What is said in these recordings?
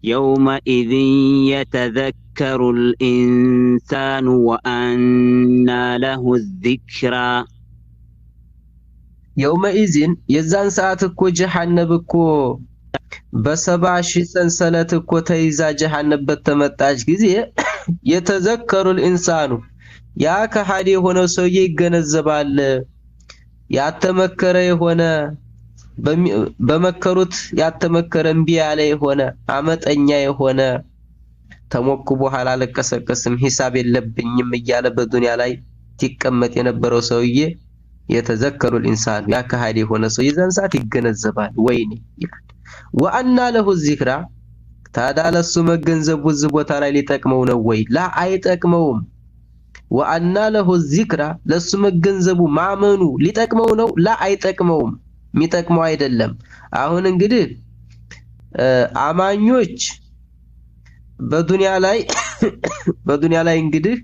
يومئذ يتذكر الإنسان وأنى له الذكرى። يومئذ የዛን ሰዓት እኮ ጀሃነም እኮ በ70,000 ሰንሰለት እኮ ተይዛ ጀሃነም በተመጣች ጊዜ يتذكر الإنسان ያ ከሃዲ የሆነው ሰውዬ ይገነዘባል። ያተመከረ የሆነ በመከሩት ያተመከረ እምቢ ያለ የሆነ አመጠኛ የሆነ ተሞኩ በኋላ አልቀሰቀስም ሂሳብ የለብኝም እያለ በዱንያ ላይ ሲቀመጥ የነበረው ሰውዬ የተዘከሩ الانسان ያ ከሃዲ የሆነ ሰው የዛን ሰዓት ይገነዘባል። ወይኔ ይላል። ወአና ለሁ ዚክራ ታዲያ ለሱ መገንዘቡ እዚህ ቦታ ላይ ሊጠቅመው ነው ወይ? ላ አይጠቅመውም። ወአና ለሁ ዚክራ ለሱ መገንዘቡ ማመኑ ሊጠቅመው ነው? ላ አይጠቅመውም። የሚጠቅመው አይደለም። አሁን እንግዲህ አማኞች በዱንያ ላይ በዱንያ ላይ እንግዲህ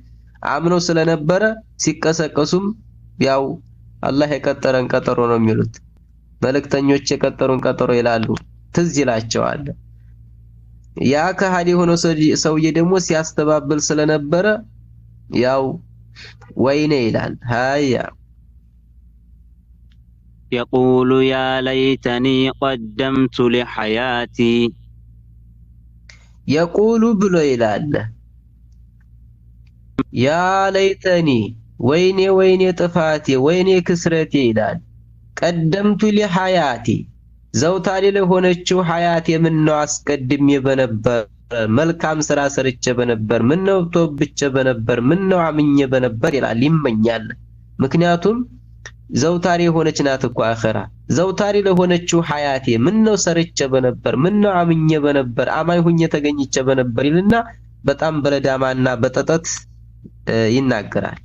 አምነው ስለነበረ ሲቀሰቀሱም ያው አላህ የቀጠረን ቀጠሮ ነው የሚሉት። መልእክተኞች የቀጠሩን ቀጠሮ ይላሉ፣ ትዝ ይላቸዋል። ያ ከሃዲ የሆነው ሰውዬ ደግሞ ሲያስተባብል ስለነበረ ያው ወይኔ ይላል። ሀያ يقول يا ليتني قدمت لحياتي። يقول ብሎ ይላል يا ليتني ወይኔ ወይኔ ጥፋቴ ወይኔ ክስረቴ ይላል። قدمت لحياتي ዘውታሪ ለሆነችው ሐያቴ ምነው አስቀድሜ በነበር መልካም ስራ ሰርቼ በነበር ምነው ተወብቼ በነበር ምነው አምኜ በነበር ይላል፣ ይመኛል። ምክንያቱም ዘውታሪ የሆነች ናት እኮ አኸራ። ዘውታሪ ለሆነችው ሐያቴ ምነው ሰርቼ በነበር ምነው አምኜ በነበር አማኝ ሁኜ ተገኝቼ በነበር ይልና በጣም በለዳማና በጠጠት ይናገራል።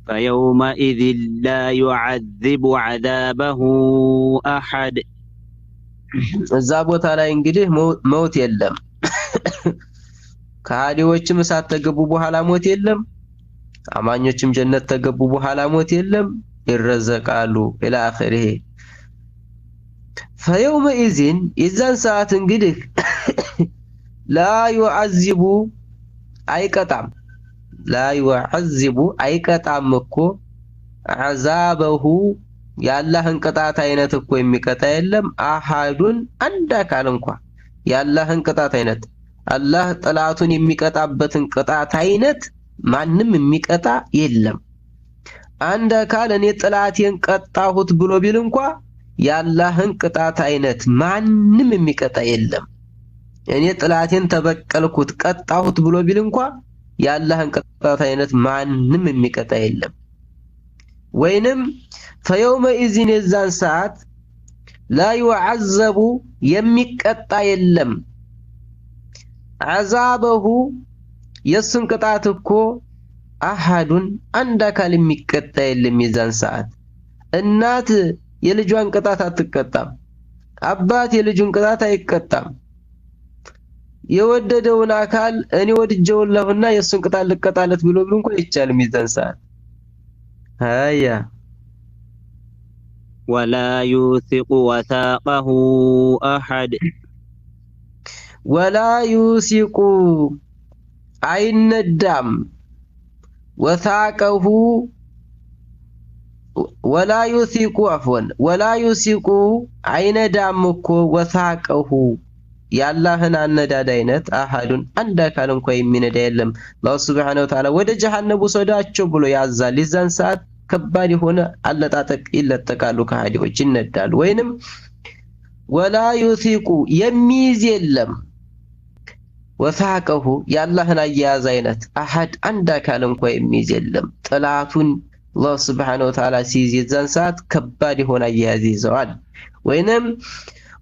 فيومئذ لا يعذب عذابه أحد። እዛ ቦታ ላይ እንግዲህ ሞት የለም። ከሃዲዎችም እሳት ተገቡ በኋላ ሞት የለም። አማኞችም ጀነት ተገቡ በኋላ ሞት የለም። ይረዘቃሉ ኢላ አኺሪሂ። ፈየውመኢዚን የዛን ሰዓት እንግዲህ ላ ዩዐዚቡ አይቀጣም። ላ ዩዐዚቡ አይቀጣም እኮ ዐዛበሁ የአላህን ቅጣት አይነት እኮ የሚቀጣ የለም። አሃዱን አንድ አካል እንኳ የአላህን ቅጣት አይነት አላህ ጠላቱን የሚቀጣበትን ቅጣት አይነት ማንም የሚቀጣ የለም። አንድ አካል እኔ ጠላቴን ቀጣሁት ብሎ ቢል እንኳ የአላህን ቅጣት አይነት ማንም የሚቀጣ የለም። እኔ ጠላቴን ተበቀልኩት ቀጣሁት ብሎ ቢል እንኳ የአላህን ቅጣት አይነት ማንም የሚቀጣ የለም። ወይንም ፈየውመኢዚን የዛን ሰዓት ላ ዩዐዘቡ የሚቀጣ የለም። ዐዛበሁ የሱን ቅጣት እኮ አሐዱን አንድ አካል የሚቀጣ የለም። የዛን ሰዓት እናት የልጇን ቅጣት አትቀጣም። አባት የልጁን ቅጣት አይቀጣም። የወደደውን አካል እኔ ወድጀውለሁና የሱን ቅጣት ልቀጣለት ብሎ ብሎ እንኳን አይቻልም የዛን ሰዓት። ሀያ ወላ ዩሲቁ ወሳቀሁ አሐድ። ወላ ዩሲቁ አይነዳም። ወሳቀሁ ወላ ዩሲቁ አፍወን ወላ ዩሲቁ አይነዳም እኮ ወሳቀሁ የአላህን አነዳድ አይነት አሐዱን አንድ አካል እንኳ የሚነዳ የለም። አላህ ሱብሓነሁ ወተዓላ ወደ ጀሃነም ውሰዳቸው ብሎ ያዛል። የዛን ሰዓት ከባድ የሆነ አለጣጠቅ ይለጠቃሉ፣ ከሃዲዎች ይነዳሉ። ወይንም ወላ ዩሲቁ የሚይዝ የለም ወሳቀሁ የአላህን አያያዝ አይነት አሐድ አንድ አካል እንኳ የሚይዝ የለም። ጥላቱን አላህ ሱብሓነሁ ወተዓላ ሲይዝ የዛን ሰዓት ከባድ የሆነ አያያዝ ይዘዋል። ወይንም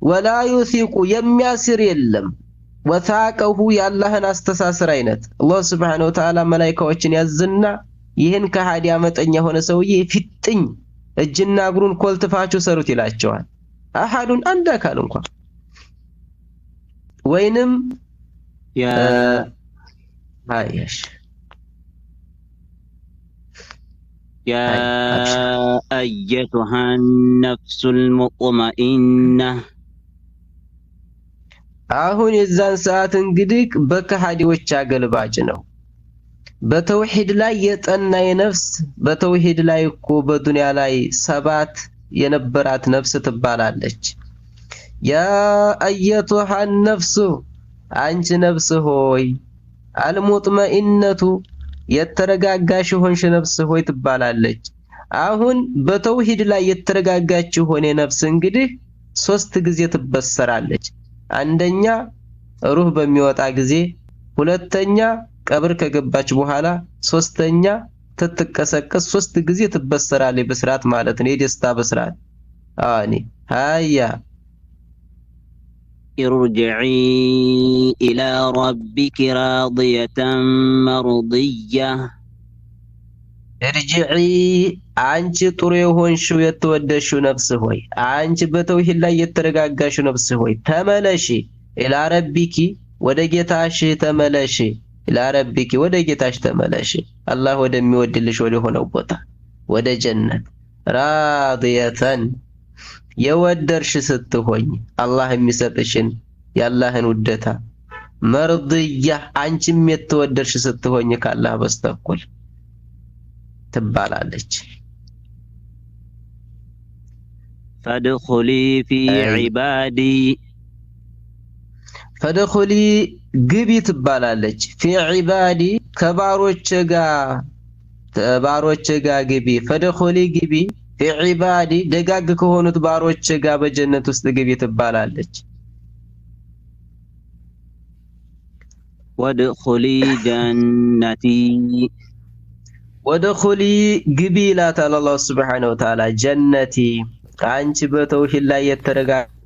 ወላ ዩሲቁ የሚያስር የለም ወሳቀሁ የአላህን አስተሳሰር አይነት አላህ ሱብሓነሁ ወተዓላ መላኢካዎችን ያዝና ይህን ከሃዲ አመጠኛ የሆነ ሰውዬ ፊጥኝ እጅና እግሩን ኮልትፋችሁ ሰሩት ይላቸዋል። አሐዱን አንድ አካል እንኳ ወይንም አየሽ يا አይ አብሽር። أيتها النفس المطمئنة አሁን የዛን ሰዓት እንግዲህ በከሃዲዎች አገልባጭ ነው። በተውሂድ ላይ የጠና የነፍስ በተውሂድ ላይ እኮ በዱንያ ላይ ሰባት የነበራት ነፍስ ትባላለች። ያ አየቱሃ ነፍሱ አንቺ ነፍስ ሆይ አልሙጥመኢነቱ የተረጋጋሽ ሆንሽ ነፍስ ሆይ ትባላለች። አሁን በተውሂድ ላይ የተረጋጋች ሆኔ ነፍስ እንግዲህ ሶስት ጊዜ ትበሰራለች። አንደኛ ሩህ በሚወጣ ጊዜ፣ ሁለተኛ ቀብር ከገባች በኋላ፣ ሶስተኛ ትትቀሰቀስ ሶስት ጊዜ ትበሰራለች። ብስራት ማለት ነው፣ የደስታ ብስራት። አኒ ሀያ ارجعي إلى ربك راضية مرضية ارجعي አንቺ ጥሩ የሆንሽው የተወደድሽው ነፍስ ሆይ፣ አንቺ በተውሂድ ላይ የተረጋጋሽው ነፍስ ሆይ ተመለሺ፣ إلى ربك ወደ ጌታሽ ተመለሺ፣ إلى ربك ወደ ጌታሽ ተመለሺ፣ አላህ ወደሚወድልሽ ወደ ሆነው ቦታ ወደ ጀነት راضية የወደድሽ ስትሆኝ አላህ የሚሰጥሽን የአላህን ውደታ مرضية አንቺም የተወደድሽ ስትሆኝ ካላህ በስተኩል ትባላለች። فادخلي في አይ عبادي فادخلي ግቢ ትባላለች። في عبادي ከባሮቼ ጋር ባሮቼ ጋር ግቢ። فادخلي ግቢ في عبادي ደጋግ ከሆኑት ባሮቼ ጋር በጀነት ውስጥ ግቢ ትባላለች። وادخلي جنتي وادخلي ግቢ ይላታል አላህ سبحانه وتعالى። جنتي አንቺ በተውሂድ ላይ የተረጋጋሽ